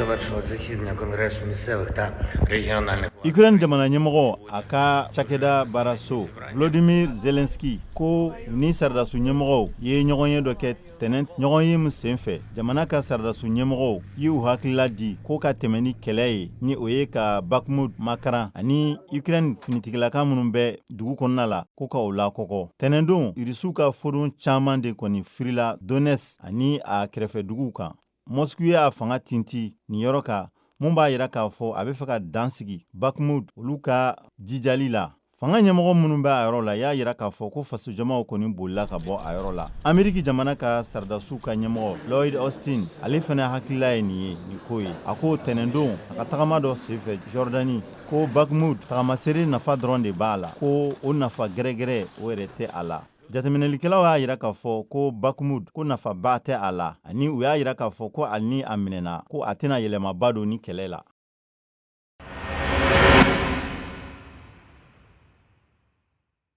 Завершилось засідання Конгресу місцевих та регіональних Ukraine jamana ɲɛmɔgɔ, a ka cakɛda baaraso, Volodymyr Zelensky ko ni saradasu ɲɛmɔgɔw ye ɲɔgɔnye dɔ kɛ tɛnɛn. Ɲɔgɔnye min senfɛ, jamana ka saradasu ɲɛmɔgɔw y'u hakilila di ko ka tɛmɛ ni kɛlɛ ye, ni o ye ka Bakhmut makaran ani Ukraine finitigilaka minnu bɛ dugu kɔnɔna la, ko ka o lakɔkɔ. Tɛnɛndon, Irisiw ka fodon caman de kɔni firila Donetsk ani a kɛrɛfɛ duguw kan. Moscou y'a fanga tinti nin yɔrɔ kan, mun b'a yira k'a fɔ a bɛ fɛ ka dan sigi Bakhmut olu ka jijali la. Fanga ɲɛmɔgɔ minnu bɛ a yɔrɔ la y'a yira k'a fɔ ko fasojamaw kɔni bolila ka bɔ a yɔrɔ la. Ameriki jamana ka saradasiw ka ɲɛmɔgɔ Lloyd Austin, ale fana hakilila ye nin ye nin ko ye. A ko tɛnɛndon, a ka tagama dɔ senfɛ Jordani, ko Bakhmut tagamasere nafa dɔrɔn de b'a la, ko o nafa gɛrɛgɛrɛ o yɛrɛ tɛ a la. Jateminɛlikɛlaw y'a yira k'a fɔ ko Bakhmut ko nafaba tɛ a la, ani u y'a yira k'a fɔ ko hali ni a minɛna, ko a tɛna yɛlɛmaba don ni kɛlɛ la.